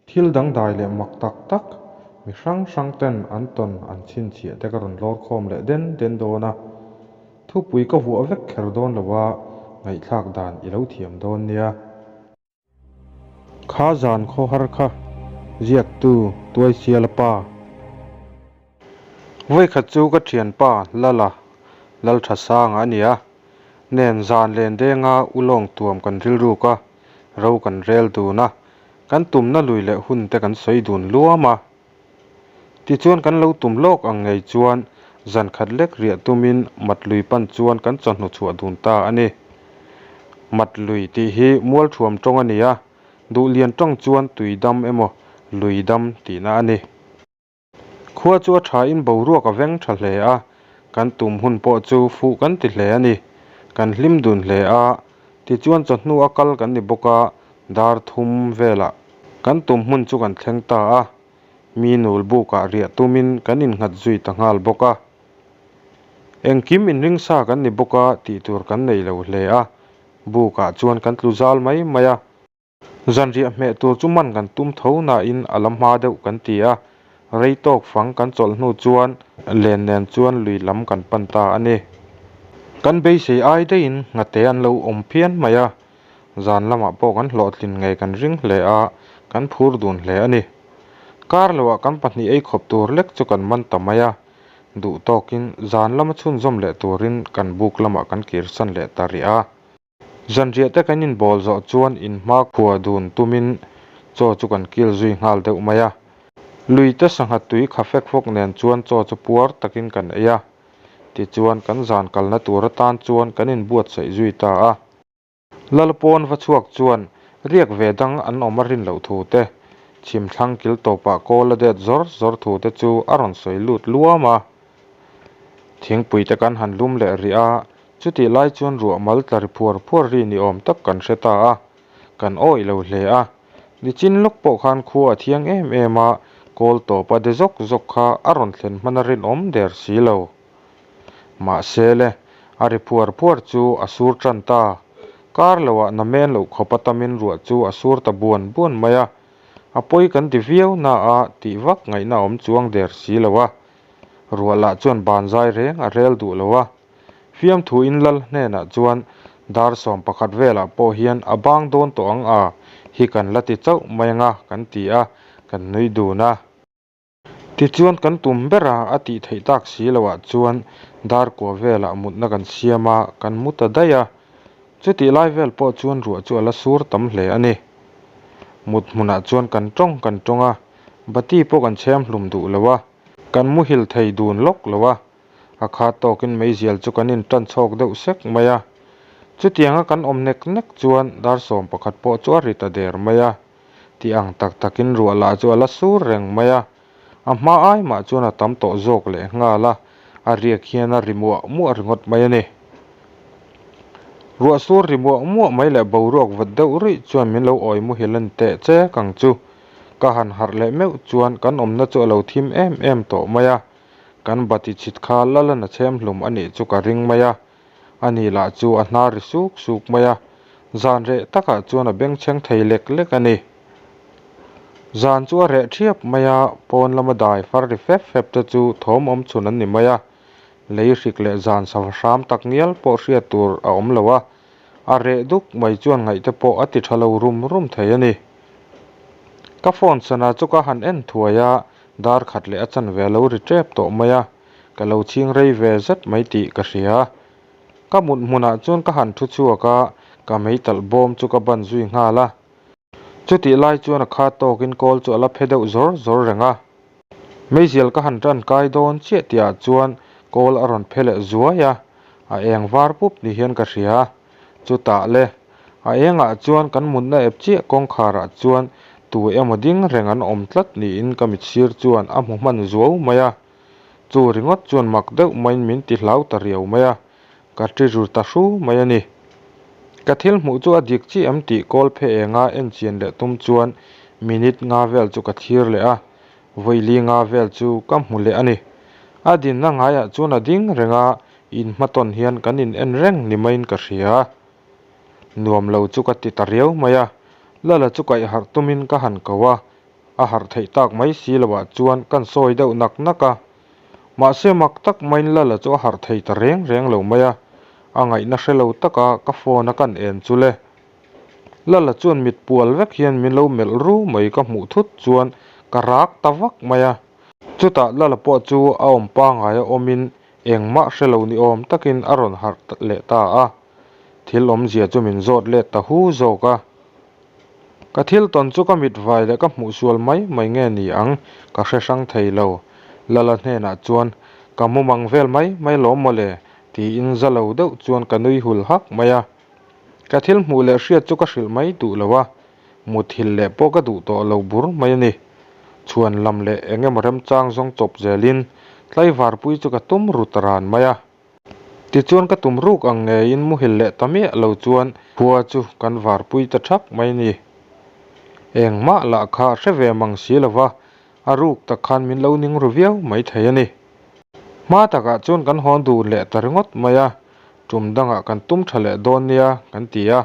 Thil dangdai leh mak tak tak mi hrang hrang ten an tawn an chhinchhiah te ka rawn lawr khawm leh den den dawn a, thupui ka vuah vek kher dawn lo a, ngaihthlak dan i lo thiam dawn nia. Kha zan khawhar kha ziaktu Tuaisiala pa. Vawikhat chu ka thianpa Lala Lalthasanga a ni a, nen zan len denga ulawng tuam kan rilruk a, ro kan rel dun a, Kan tumna lui leh hun te kan sawi dun luam a. Tichuan kan lo tum lawk ang ngei chuan zan khat lek riah tumin mat lui pan chuan kan chawhnu chhuah dun ta a ni. Mat lui tih hi mualthuam tawng a ni a, duhlian tawng chuan tui dam emaw lui dam tihna a ni. Khua chu a thain boruak a veng tha hle a, kan tum hun pawh chu fuh kan ti hle a ni. Kan hlim dun hle a, tichuan chawhnu a kal kan ni bawk a, dar thum velah kan tum hmun chu kan thleng ta a, mi nul bukah riah tumin kan innghat zui ta nghal bawk a. Engkim inringsa kan ni bawk a tih tur kan nei lo hle a, bukah chuan kan tlu zal mai mai a. Zanriah hmeh tur chu man kan tum tho nain a la hma deuh kan ti a, rei tawk fang kan chawlh hnu chuan len nen chuan lui lam kan pan ta a ni. Kan beisei ai daihin nghate an lo awm phian mai a, zan lamah pawh kan hlawhtlin ngei kan ring hle a, kan phur dun hle a ni. Kar loah kan pahnih ei khawp tur lek chu kan man ta mai a, duh tawkin zan lama chhunzawm leh turin kan buk lamah kan kirsan leh ta rih a. Zanriah te kan inbawl zawh chuan inhma khua dun tumin chaw chu kan kil zui nghal deuh mai a. Lui te sangha tui kha fek fawk nen chuan chaw chu puar takin kan ei a. Tichuan kan zan kalna tur atan chuan kan inbuatsaih zui ta a. Lalpawn va chhuak chuan riak ve dang an awm a rin loh thu te, chhimthlang kil tawpah kawl a det zawr zawr thu te chu a rawn sawi lut luam a. Thingpui te kan han lum leh rih a, Chutih lai chuan ruah mal tla ri phuar phuar ri ni awm tak kan hre ta a, kan awih lo hle a. Nichin lawk pawh khan khua a thiang em em a, kawl tawp a de zawk zawk kha a rawn thlen hman a rinawm der si lo. Mahse le, a ri phuar phuar chu a sur tan ta. Kar loah na men loh khawp a tamin ruah chu a sur ta buan buan mai a, a pawi kan ti viau na a tih vak ngaihna a awm chuang der si lo a. Ruah lah chuan ban zai reng a rel duh lo a. Fiamthu in lal hnenah chuan dar 11 velah pawh hian a bang dawn tawh ang a, hi kan la ti chauh mai anga kan ti a, kan nui dun a. Tichuan kan tum ber a, a tih theih tak si loh ah chuan dar kua velah mutna kan siam a, kan mu ta daih a. Chutih lai vel pawh chuan ruah chu a la sur tam hle a ni. Mut hmunah chuan kan tawng kan tawng a, bati pawh kan chhem hlum duh lo a, kan muhil thei dun lawk lo a. A khat tawkin meizial chu kan intan chhawk deuh sek mai a. Chutianga kan awm nek nek chuan dar 11 pawh chu a ri ta der mai a. Ti ang tak takin ruah lah chu a la sur reng mai a. A hma ai mah chuan a tam tawh zawk leh nghal a, a riak hian a ri muah muah ringawt mai a ni. Ruah sur ri muah muah mai leh boruak vat deuh ruih chuan min lo awi muhil a ni teh chek ang chu. Ka han harh leh meuh chuan kan awmna chu a lo thim em em tawh mai a. Kan bati chhit kha Lalana chhem hlum a nih chu ka ring mai a, ani lah chu a hnar ri suk suk mai a, zan reh takah chuan a bengchheng thei lek lek a ni. Zan chu a reh thiap mai a, pawn lama dai far ri fep fep te chu thawm awm chhun an ni mai a, lei hrik leh zan sava hram tak ngial pawh hriat tur a awm lo a, a reh duk mai chuan ngaihte pawh a ti tha lo rum rum thei a ni. Ka phone sana chu ka han en thuai a, Dar khat leh a chanve a lo ri tep tawh mai a, ka lo chhing rei ve zet mai tih ka hria. Ka mut hmunah chuan ka han thu chhuak a, ka meitalh bawm chu ka ban zui nghal a. Chutih lai chuan a khat tawkin kawl chu a la phe deuh zawr zawr reng a. Meizial ka han tan kai dawn chiah tihah chuan kawl a rawn phe leh zuai a, a eng var pup ni hian ka hria. Chutah le, a engah chuan kan mutna ep chiah kawngkharah chuan tu emaw ding reng an awm tlat niin ka mitsir chuan a hmu hman zuau mai a. Chu ringawt chuan mak deuh maiin min ti hlau ta riau mai a, ka ṭi ru ta hru mai a ni. Ka thil hmuh chu a dik chiah em tih kawl phe enga enchian leh tum chuan minute nga vel chu ka thlir leh a, vawi li nga vel chu ka hmu leh a ni. A dinna ngaiah chuan a ding reng a, In hmatawn hian kan in en reng ni maiin ka hria. Nuam lo chu ka ti ta riau mai a, Lala chu kaih harh tumin ka han ko a, A harh theih tak mai si loah chuan kan sawi deuh nak nak a. Mahse mak tak maiin Lala chu a harh thei ta reng reng lo mai a, a ngaihna hre lo taka ka phone a kan en chu le. Lala chuan mit pual vek hian min lo melh ru mai ka hmuh thut chuan ka rak ta vak mai a. Chutah Lala pawh chu a awm pangaia awmin engmah hre lo ni awm takin a rawn harh leh ta a. Thil awmzia chu min zawt let ta hu zawk a. Ka thil tawn chu ka mit vai leh ka hmuh sual mai mai nge ni ang ka hre hrang thei lo. Lala hnenah chuan ka mumang vel mai mai lawm maw le tiin za lo deuh chuan ka nui hul hak mai a. Ka thil hmuh leh hriat chu ka hrilh mai duh lo a, muthilh leh pawh ka duh tawh lo bur mai a ni. Chhuan lam leh eng emaw remchang zawng chawp zelin tlaivarpui chu ka tum ru ta ran mai a. Tichuan ka tum ruk ang ngeiin muhil leh ta miah lo chuan khua chu kan varpui ta thak mai a ni. Engmah lah kha hre ve mang si lo va, a ruk tak khan min lo ning ru viau mai thei a ni. Hma takah chuan kan hawn dun leh ta ringawt mai a, tum dangah kan tum tha leh dawn nia kan ti a,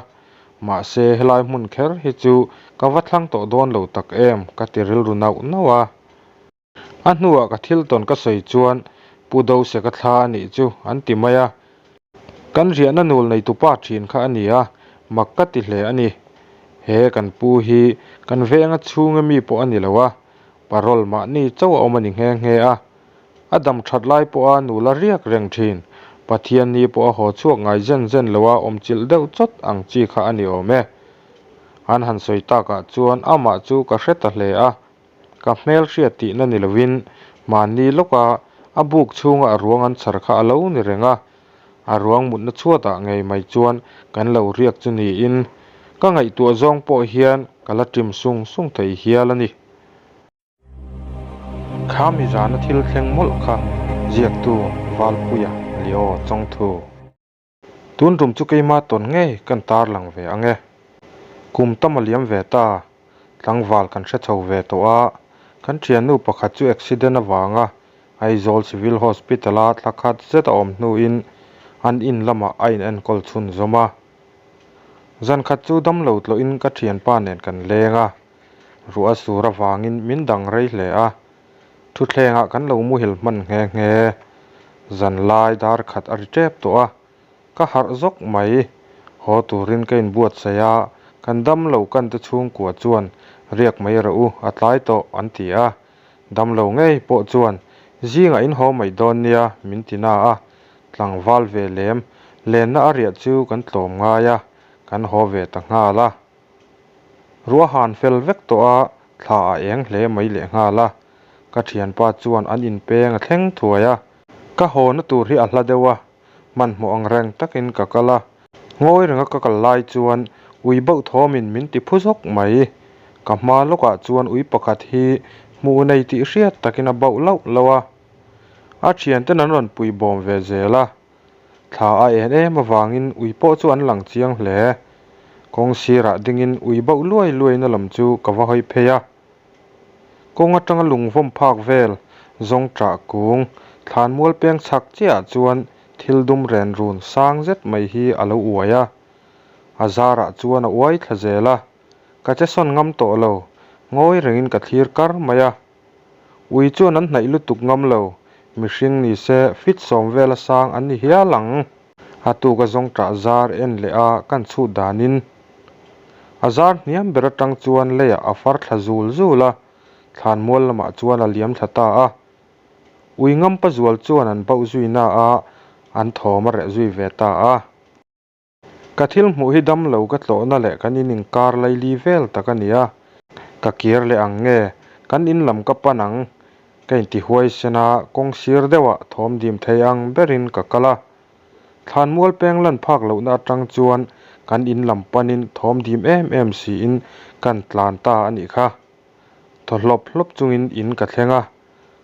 mahse helai hmun kher hi chu ka va thlang tawh dawn lo tak em ka ti rilru nauh nauh a. A hnuah ka thil tawn ka sawi chuan Pu Dose ka thla a nih chu an ti mai a. Kan riahna nul neitupa thin kha a ni a, mak ka ti hle a ni. He kan pu hi kan venga chhunga mi pawh a ni lo a, parole mahni chauh a awm a ni nghe nghe a. A dam that lai pawha nula riak reng thin, Pathian ni pawh a haw chhuak ngai zen zen lo a awm chilh deuh chawt ang chi kha a ni awm e. An han sawi takah chuan amah chu ka hre ta hle a. Ka hmel hriat tihna ni lovin mahni lawka a buk chhunga a ruang an chhar kha a lo ni reng a, a ruang mutna chhuatah ngei mai chuan kan lo riak chu niin ka ngaihtuah zawng pawh hian ka la ṭim sung sung thei hial a ni. Kha mi zana thil thleng mawlh kha ziaktu Valpuia Leo Chawngthu. Tun tum chu keima tawn ngei kan tarlang ve ang e. Kum tam a liam ve ta, tlangval kan hre chho ve tawh a, kan thiannu pakhat chu accident avanga Aizawl Civil Hospital-a thla khat zet a awm hnuin an in lamah a inenkawl chhunzawm a. Zan khat chu damlo tlawhin ka thianpa nen kan leng a, ruah a sur avangin min dang rei hle a, Thutthlengah kan lo muhil hman nghe nghe. Zanlai dar khat a ri tep tawh a, ka harh zawk mai. Haw turin ka inbuatsaih a, kan damlo kante chhungkua chuan riak mai rawh u, a tlai tawh an ti a. Damlo ngei pawh chuan zingah in haw mai dawn nia min ti na a, tlangval ve lem lenna a riah chu kan tlawm ngai a, kan haw ve ta nghal a. Ruahan fel vek tawh a, thla a eng hle mai leh nghal a. Ka thianpa chuan an inpeng a thleng thuai a. Ka hawna tur hi a hla deuh a, hmanhmawh ang reng takin ka kal a. Ngawi renga ka kal lai chuan ui bauh thawmin min ti phu zawk mai. Ka hma lawkah chuan ui pakhat hi hmuh nei tih hriat takin a bauh lauh lauh a. A thianten an rawn pui bawm ve zel a. Thla a en em avangin ui pawh chu an lang chiang hle. Kawng sirah dingin ui bauh luai luaina lam chu ka va hawi phei a. Kawng atanga lungvawm phak vel zawng ṭah kung thlan mual peng chhak chiahah chuan thil dum ren run sang zet mai hi a lo uai a. A zarah chuan a uai thla zel a. Ka che sawn ngam tawh lo, ngawi rengin ka thlir kar mai a. Ui chuan an hnaih lutuk ngam lo, mihring ni se fit sawm vela sang an ni hial ang. A tuka zawng ṭah zar en leh a kan chhut danin a zar hniam ber aṭang chuan leiah a far thla zul zul a, thlan mual lamah chuan a liam thla ta a. Ui ngampa zual chuan an bauh zui na a, an thawm a reh zui ve ta a. Ka thil hmuh hi dam lo ka tlawhna leh kan in inkar laili vel tak a ni a, ka kir leh ang nge kan in lam ka pan ang ka inti huaisen a, kawng sir deuhah thawm dim thei ang berin ka kal a. Thlanmual peng lan phak lohna atang chuan kan in lam panin thawm dim em em siin kan tlan ta a nih kha. Thaw hlawp hlawp chungin in ka thleng a,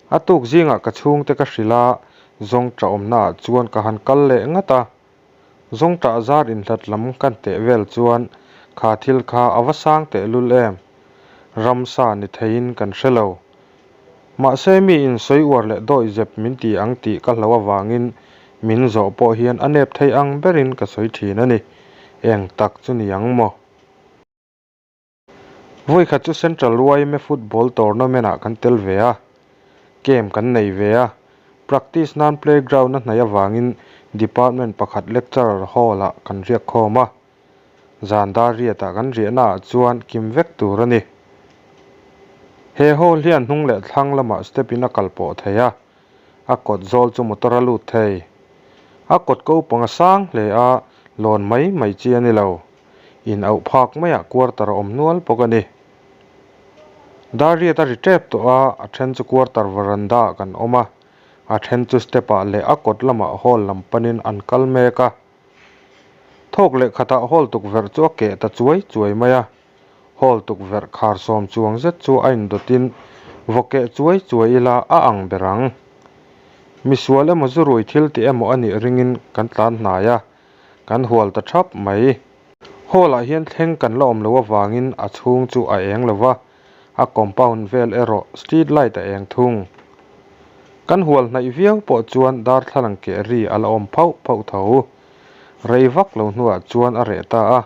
a tuk zingah ka chhungte ka hrilh a, zawng ṭahawmnaah chuan ka han kal leh ngat a. Zawngṭah zar inhlat lam kan teh vel chuan kha thil kha a va sang tehlul em? Ramsa ni theiin kan hre lo. Mahse mi in sawi uar leh dawi zep min ti ang tih ka hlo avangin min zawh pawh hian a nep thei ang berin ka sawi thin a ni. Eng tak chu ni ang maw? Vawikhat chu Central yma Football Tournament ah kan tel ve a, game kan nei ve a, practice nan playground a hnaih avangin department pakhat lecturer hall ah kan riak khawm a, zan dar riat ah kan riahna ah chuan kim vek tur a ni. He hall hian hnung leh thlang lamah step in a kal pawh thei a, a kawt zawl chu motor a lut thei. A kawt ko pang a sang hle a, lawn mai mai chi a ni lo. In auh phak maiah quarter a awm nual bawk a ni. Dar riat a ri tep tawh a, a then chu quarter veranda ah kan awm a, a then chu step ah leh a kawt lamah hall lam panin an kal mek a. Thawk leh khatah hall tukverh chu a keh ta chuai chuai mai a, Hall tukverh khar sawm chuang zet chu a indawtin vaw keh chuai chuai ila a ang ber ang. Misual emaw zurui thil tih emaw a nih ringin kan tlan hnai a, kan hual ta thap mai. Hall ah hian thleng kan la awm loh avangin a chhung chu a eng lo va, a compound vel erawh street light a eng thung. Kan hual hnaih viau pawh chuan darthlalang keh ri a la awm phauh phauh tho. Rei vak lo hnuah chuan a reh ta a.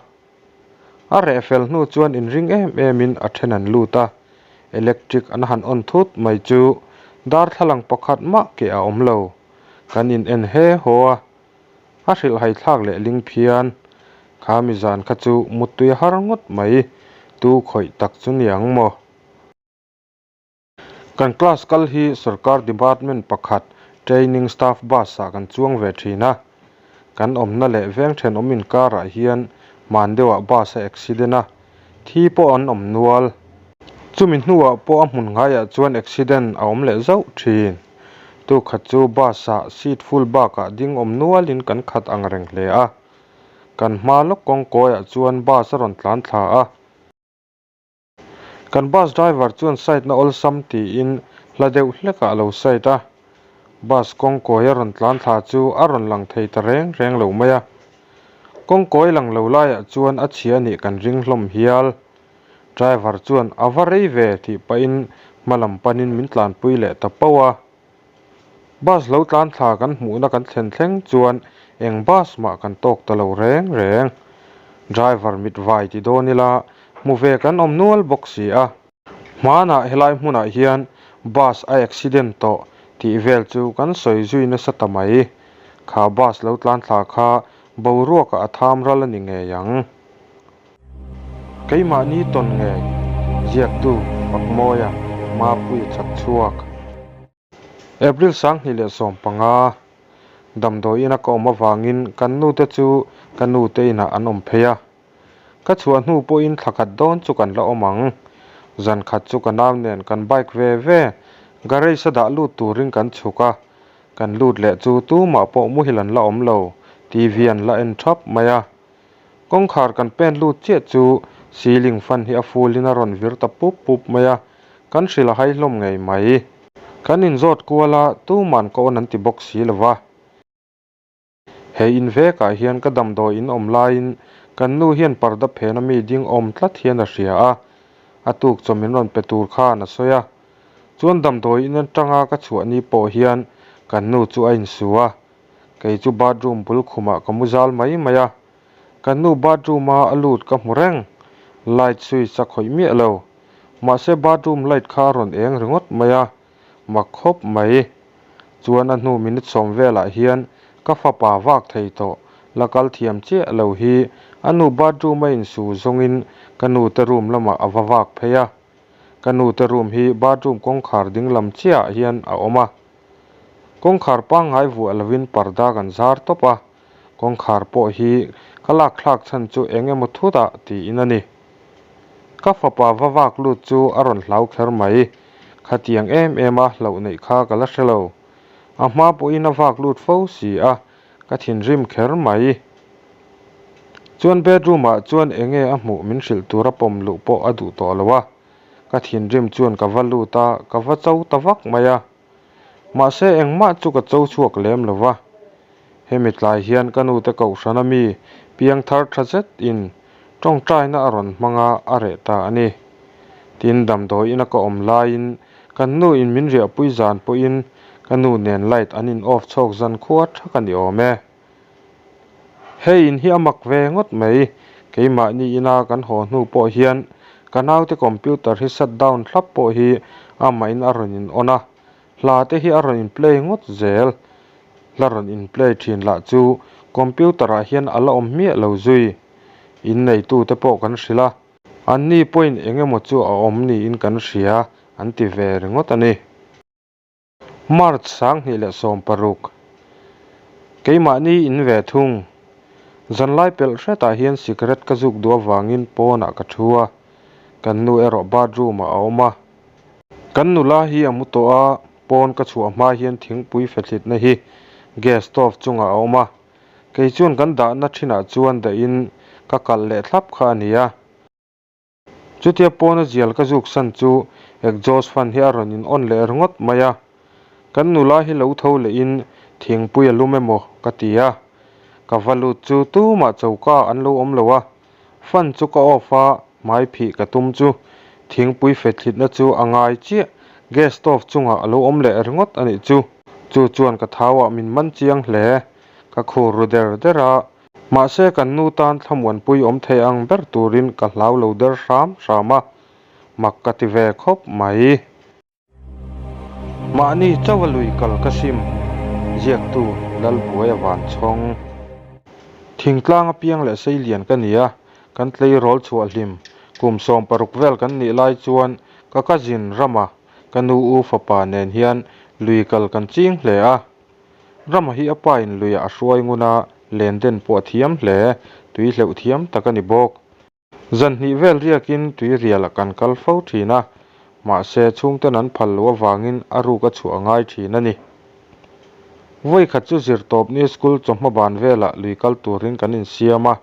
A reh fel hnu chuan inring em emin a then an lut a, electric an han on thut mai chu darthlalang pakhat mah keh a awm lo. Kan in en he haw a, a hrilhhai thlak leh ling phian. Kha mi zan kha chu muttui a har ngawt mai, tu khawih tak chu niang maw? Kan class kal hi sorkar department pakhat training staff bus ah kan chuang ve thin a. Kan awmna leh veng thenawm inkarah hian hman deuhah bus a accident a, thi pawh an awm nual. Chumi hnuah pawh a hmun ngaiah chuan accident a awm leh zauh thin. Tukhat chu bus ah seat full bakah ding awm nualin kan khat ang reng hle a. Kan hma lawk kawngkawiah chuan bus a rawn tlan thla a. Kan bus driver chuan side na awlsam tiin hla deuh hlekah a lo side a, bus kawngkawi a rawn tlan thla chu a rawn lang thei ta reng reng lo mai a. Kawngkawi lang lo laiah chuan a chhia nih kan ring hlawm hial. Driver chuan a va rei ve tih pahin hma lam panin min tlanpui leh ta pauh a. Bus lo tlan thla kan hmuhna kan thlen thleng chuan eng bus mah kan tawk ta lo reng reng. Driver mit vai ti dawn ila hmu ve kan awm nual bawk si a. Hmanah helai hmunah hian bus a accident tawh tih vel chu kan sawi zui nasa ta mai. Kha bus lo tlan thla kha boruakah a tham ral a ni ngei ang. Keimahni tawn ngei, ziaktu Fakmawia Mapuia chak chhuak. April 2015, Damdawi ina ka awm avangin kan nute chu ka nute inah an awm phei a. Ka chhuah hnu pawhin thla khat dawn chu kan la awm ang. Zan khat chu ka nau nen kan bike ve ve garage a dah lut turin kan chhuk a, kan lut leh chu tumah pawh muhil an la awm lo, TV an la en thap mai a. Kawngkhar kan pen lut chiah chu ceiling fan hi a full in a rawn vir ta pup pup mai a, kan hrilh a hai hlawm ngei mai. Kan inzawt kual a, tuman ka awn an ti bawk si lo va. He in vekah hian ka damdawi in awm laiin kan nu hian parda phena mi ding awm tlat hian a hria a, a tuk chaw min rawn pe tur khan a sawi a. Chuan damdawi in atanga ka chhuah ni pawh hian kan nu chu a insu a, Kei chu bathroom bul khumah ka mu zal mai mai a, ka nu bathroom a a lut ka hmu reng, light switch a khawih miah lo. Mahse bathroom light kha a rawn eng ringawt mai a, mak khawp mai. Chuan a hnu minute sawm velah hian ka fapa vak thei tawh, la kal thiam chiah lo hi a nu bathroom a insu zawngin ka nu te room lamah a va vak phei a. Ka nu te room hi bathroom kawngkhar ding lam chiahah hian a awm a. Kawngkhar pangngai vuah lovin parda kan zar tawp a, kawngkhar pawh hi ka lak thlak chhan chu eng emaw thut ah tiin a ni. Ka fapa va vak lut chu a rawn hlau kher mai, khatiang em em a hlauh neih kha ka la hre lo. A hma pawhin a vak lut fo si a, ka thinrim kher mai. Chuan bedroom ah chuan enge a hmuh min hrilh tura pawm luh pawh a duh tawh lo a. Ka thinrim chuan ka va lut a, ka va cho ta vak mai a. Mahse engmah chu ka cho chhuak lem lo va. Hemi tlai hian ka nute kohhrana mi piangthar tha zet in tawngtaina a rawn hmang a, a reh ta a ni. Tin, damdawi ina ka awm laiin kan nu in min riahpui zan pawhin ka nu nen light an in off chhawk zan khua thak a ni awm e. Hei in hi a mak ve ngawt mai, keimahni ina kan haw hnu pawh hian. Ka naute computer hi shut down thlap pawh hi amahin a rawn in on a, hla te hi a rawn in play ngawt zel. Hla rawn in play thin lah chu computer ah hian a la awm hmiah lo zui. In neitute pawh kan hrilh a, anni pawhin eng emaw chu a awm niin kan hria an ti ve ringawt a ni. March 2016, Keimahni in ve thung. Zanlai pelh hretah hian cigarette ka zuk duh avangin pawnah ka thu a, kan nu erawh bathroom ah a awm a. Kan nula hi a mu tawh a, pawn ka chhuah hma hian thingpui fethlitna hi gas stove chungah a awm a, kei chuan kan dahna thinah chuan dahin ka kalh leh thlap kha a ni a. Chutia pawna zial ka zuk san chu exhaust fan hi a rawn in on leh ringawt mai a, kan nula hi lo tho leh in thingpui a lum emaw ka ti a, ka va lut chu tumah choka an lo awm lo a, fan chu ka off a, hmai phih ka tum chu thingpui fethlitna chu a ngai chiah, gas stove chungah a lo awm leh ringawt a nih chu. Chu chuan ka thau ah min man chiang hle, ka khur ru der der a, Mahse kan nu tan thlamuanpui awm thei ang ber turin ka hlau lo der hram hram a, mak ka ti ve khawp mai. Mahni chauha lui kal ka sim, ziaktu Lalbuaia Vanchhawng. Thingtlang apiang leh seilian ka ni a, kan tleirawl chhuah hlim kum 16 vel kan nih lai chuan ka cousin Rama, ka nu u fapa nen hian lui kal kan ching hle a. Rama hi a pa in luiah a hruai ngun a, len den pawh a thiam hle, tui hleuh thiam tak a ni bawk. Zan hnih vel riakin tui rialah kan kal fo thin a, mahse chhungten an phal loh avangin a ruk a chhuah a ngai thin a ni. Vawikhat chu zirtawp ni school chawhma ban velah lui kal turin kan insiam a,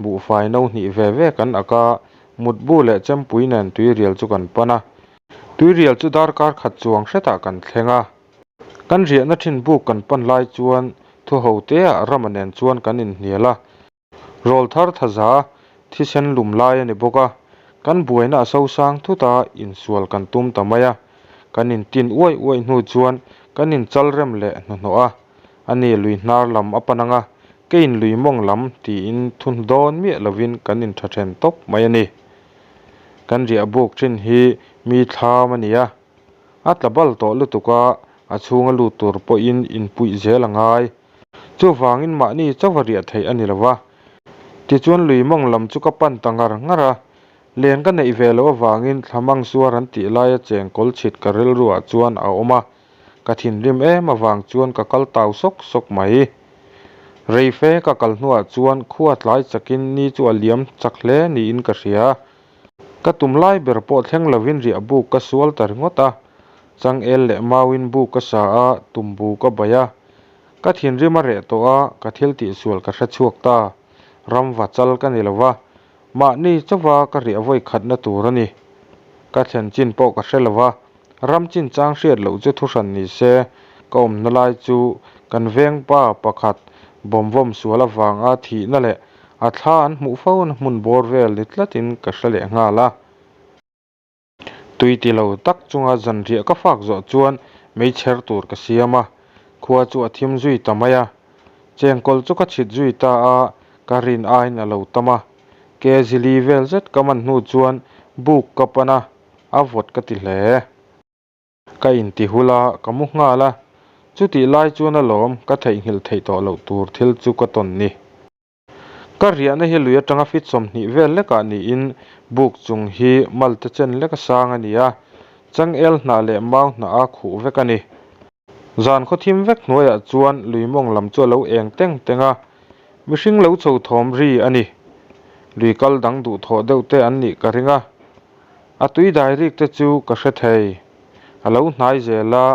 buhfai no hnih ve ve kan ak a, mutbu leh chempui nen tuirial chu kan pan a. Tuirial chu darkar khat chuang hretah kan thleng a. Kan riahna thin buk kan pan lai chuan thu ho teah Rama nen chuan kan inhnial a. Rawl thar thaza thisen lum lai a ni bawk a, kan buaina a sosang thut a, insual kan tum ta mai a. Kan intin uaih uaih hnu chuan kan inchal rem leh hnuhnawh a, ani lui hnar lam a pan ang a, keiin lui mawng lam tiin thu hnu dawn miah lovin kan intha then tawp mai a ni. Kan riah buk thin hi mi thlam a ni a. A tla bal tawh lutuk a, a chhunga lut tur pawhin inpuih zel a ngai. Chuvangin mahni chauha riah theih a ni lo va. Tichuan lui mawng lam chu ka pan ta ngar ngar a, len ka neih ve loh avangin thlamang suar an tih laia cheng kawl chhit ka rilruah chuan a awm a, ka thinrim em avang chuan ka kal tau sawk sawk mai. Rei fe ka kal hnuah chuan khua tlai chakin ni chu a liam chak hle niin ka hria. Ka tum lai ber pawh thleng lovin riah buk ka sual ta ringawt a, changel leh mauin buk ka sa a, tumbu ka baih a. Ka thinrim a reh tawh a, ka thil tihsual ka hre chhuak ta. Ramva chal ka ni lo va, mahni chauva ka riah vawi khatna tur a ni. Ka thlen chin pawh ka hre lo va, ram chin chang hriat loh chu thuhran ni se, ka awmna lai chu kan vengpa pakhat bawmvawm sual avanga thihna leh A thla an hmuh fo na hmun bawr vel ni tlatin ka hre leh nghal a. Tui ti lo tak chunga zanriah ka fak zawh chuan meichher tur ka siam a, khua chu a thim zui ta mai a. Chengkawl chu ka chhit zui ta a, ka rin aiin a lo tam a. Ke zili vel zet ka man hnu chuan buk ka pan a, a vawt ka ti hle. Ka inti hul a, ka mu nghal a. Chutih lai chuan alawm ka theihnghilh theih tawh loh tur thil chu ka tawn ni. Ka riahna hi lui atanga fit 20 vel lekah niin buk chung hi malte chen leka sang a ni a, changel hnah leh mau hnah a khuh vek a ni. Zan khaw thim vek hnuaiah chuan lui mawng lam chu a lo eng teng teng a, mihring lo chho thawm ri a ni. Lui kal dang duhthawh deuh te an nih ka ring a, A tui dai rik te chu ka hre thei. A lo hnai zel a,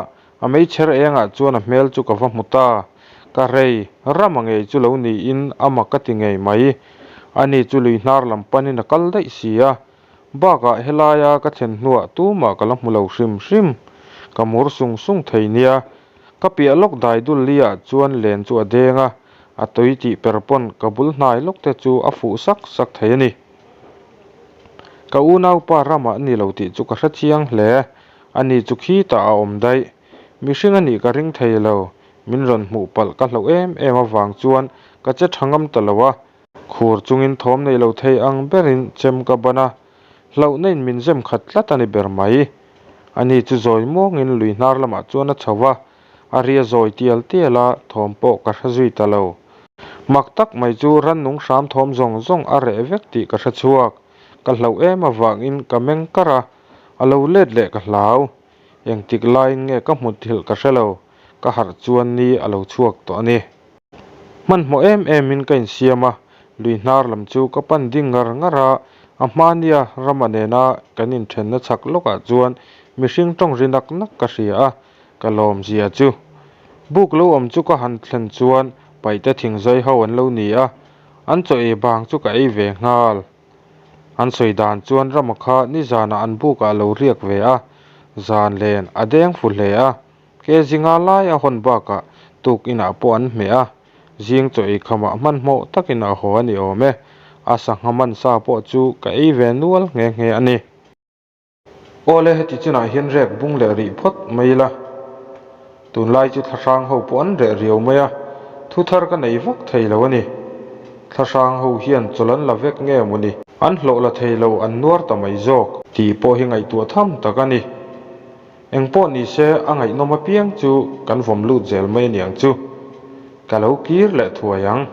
a meichher engah chuan a hmel chu ka va hmu ta. Ka rei, Rama ngei chu lo niin a mak ka ti ngei mai. Ani chu lui hnar lam panin a kal daih si a. Bakah helaia ka thlen hnuah tumah ka la hmu lo hrim hrim. Ka mur sung sung thei nia. Ka piah lawk dai dul li ah chuan len chu a deng a, a tui tih per pawn ka bul hnai lawk te chu a fuh sak sak thei a ni. Ka unaupa ramah a ni lo tih chu ka hre chiang hle. Ani chu khitah a awm daih. Mihring a nih ka ring thei lo. Min rawn hmuh palh ka hlauh em em avang chuan ka che tha ngam ta lo a. Khur chungin thawm nei lo thei ang berin chem ka ban a. Hlauhna in min zem khat tlat a ni ber mai. Ani chu zawi muangin lui hnar lamah chuan a chho va, a ria zawi tial tial a, thawm pawh ka hre zui ta lo. Mak tak mai chu rannung hram thawm zawng zawng a reh vek tih ka hre chhuak. Ka hlauh em avangin ka meng kar a, a lo let leh ka hlau. Engtik laiin nge ka hmu thilh ka hre lo, ka harh chuan ni a lo chhuak tawh a ni. Hmanhmawh em emin ka insiam a, lui hnar lam chu ka pan ding ngar ngar a, a hmania Rama nena kan inthenna chhak lawkah chuan mihring tawng ri nak nak ka hria a, ka lawm zia chu. Buk lo awm chu ka han thlen chuan paihte thingzai ho an lo ni a, an chaw ei bang chu ka ei ve nghal. An sawi dan chuan Rama kha nizanah an bukah a lo riak ve a, zan len a deng fu hle a, ke zinga lai a hawn bakah tuk inah pawh an hmeh a, zing chaw ei khamah hmanhmawh takin a haw a ni awm e. A sangha man sa pawh chu ka ei ve nual nghe nghe a ni. Awle heti chinah hian rek bung leh rih phawt mai ila. Tunlai chu thlahrang ho pawh an reh riau mai a, thu thar ka nei vak thei lo a ni. Thlahrang ho hian chawlh an la vek nge maw ni? An hlawh la thei lo an nuar ta mai zawk. Tih pawh hi ngaihtuah tham tak a ni. Eng pawh ni se a ngaihnawm apiang chu kan vawm lut zel mai aniang chu. Ka lo kir leh thuai ang.